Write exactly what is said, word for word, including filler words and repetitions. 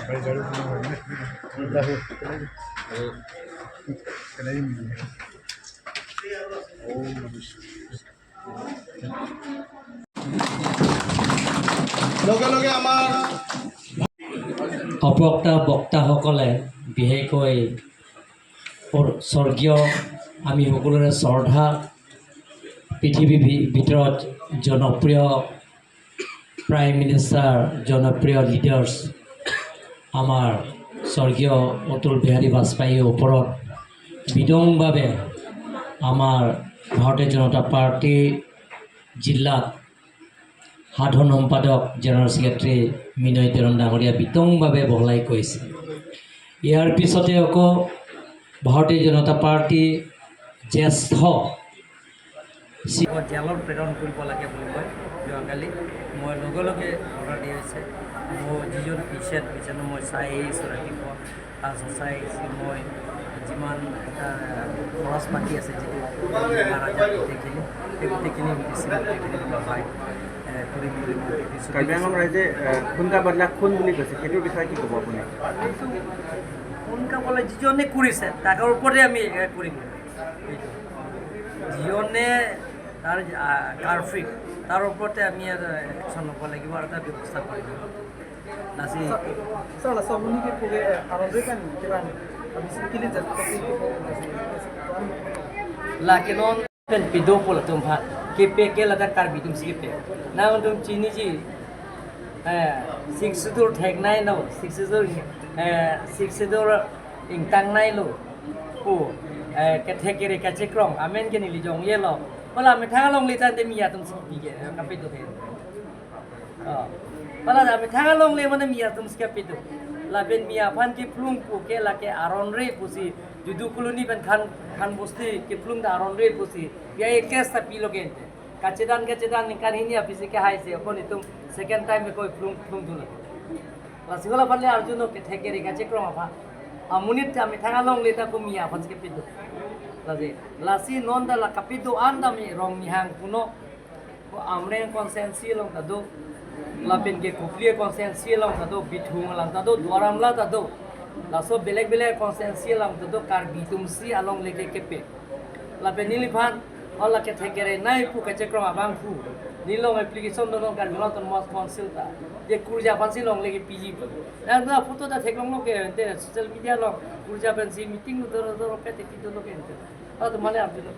লগে লগে আমাৰ অপ্ৰক্তা বক্তাসকলে বিশেষকৈ পৰ-, স্বৰ্গীয়, আমি সকলোৰে শ্ৰদ্ধা, পৃথিৱীৰ ভি-, ভিতৰত জনপ্ৰিয় প্ৰাইম মিনিষ্টাৰ, জনপ্ৰিয় লিডাৰ্ছ আমাৰ স্বৰ্গীয় অটল বিহাৰী বাজপেয়ীৰ ওপৰত বিতংভাৱে আমাৰ ভাৰতীয় জনতা পাৰ্টীৰ জিলাত সাধাৰণ সম্পাদক, জেনেৰেল ছেক্ৰেটাৰী মিনয় তেৰণ ডাঙৰীয়া বিতংভাৱে বহলাই কৈছে। ইয়াৰ পিছতে আকৌ ভাৰতীয় জনতা পাৰ্টীৰ জ্যেষ্ঠ চি- জেলত প্ৰেৰণ কৰিব লাগে বুলি মই যোৱাকালি মই লগে লগে অৰ্ডাৰ দিয়া হৈছে। মোৰ যিজন পেচেণ্ট, পেচেণ্টক মই চাই আহিছোঁ ৰাতিপুৱা, তাৰপিছত চাই আহিছোঁ মই যিমান এটা খৰচ পাতি আছে, যিটো বেমাৰ আজাৰ গোটেইখিনি, সেই গোটেইখিনি মেডিচিন গোটেইখিনি মই সহায়, এ, কৰিম বুলি মই প্ৰতিশ্ৰুতি কাৰ্বি আংলং দিছোঁ। ৰাইজে, এ, খুন কা বদলা খুন বুলি কৈছে, সেইটোৰ বিষয়ে কি ক'ব আপুনি? এইটো খুন কা বদলা যিজনে কৰিছে, তাৰ ওপৰতে আমি, এ, কৰিম। যিজনে তাৰ, আ, কালপ্ৰিট, তাৰ ওপৰতে আমি এটা একশ্যন ল'ব লাগিব আৰু এটা ব্যৱস্থা কৰিব। Lassi Sir, laso amonit ke puke aron re kan kiran abis kili jat kopi ke laso. Lake non pen pido pula tum pha. Kepe ke lata Karbi atum si kepe. Na tum chiniji. Eh, Sixth Schedule theknei lo, Sixth Schedule, eh, Sixth Schedule ingtangnei lo pu, eh, kethek kere kachekrong amen ke neli jong ye lo. Hala methang alongle tangte Miya atum si pi ke, eh, kapedo ke. Oh. Hala methang alongle mane Miya atum si kapedo. Lapen Miya aphan kephlung pu ke lake aron re pusi, Judu Colony pen Khan, Khan Bosti kephlung ta aron re pusi. Biya ekes ta pilo ke ente. Kachedan kachedan ningkan hini aphi si kehai si, ako nitum second time ko phlung phlung dun. Lasi hala aphan le arjunon kethek kere kachekrong aphan. Amonit ta methang alongle ta ko Miya aphan si kepedo. Lasi, lasi non ta la kapedo an ta mi Rongnihang punon. Ko Amreng constituency along ta do. Lapen ke Kopili constituency along ta do, Bithung along ta do, Duar Amla ta do. Laso belek belek constituency along ta do, Karbi atum si alongle ke kepe. Lapen neliphan, hala kethek kerenei pu kachekrong abang pu. Nelilong application donon Karbi Anglong Autonomous Council ta. Je Kurja aphan si longle ke P G P. Dan na photo ta theklonglo ke, ente social media along Kurja aphan si meeting do do do pete kedo lo ke ente. Hala atum mane arjunon.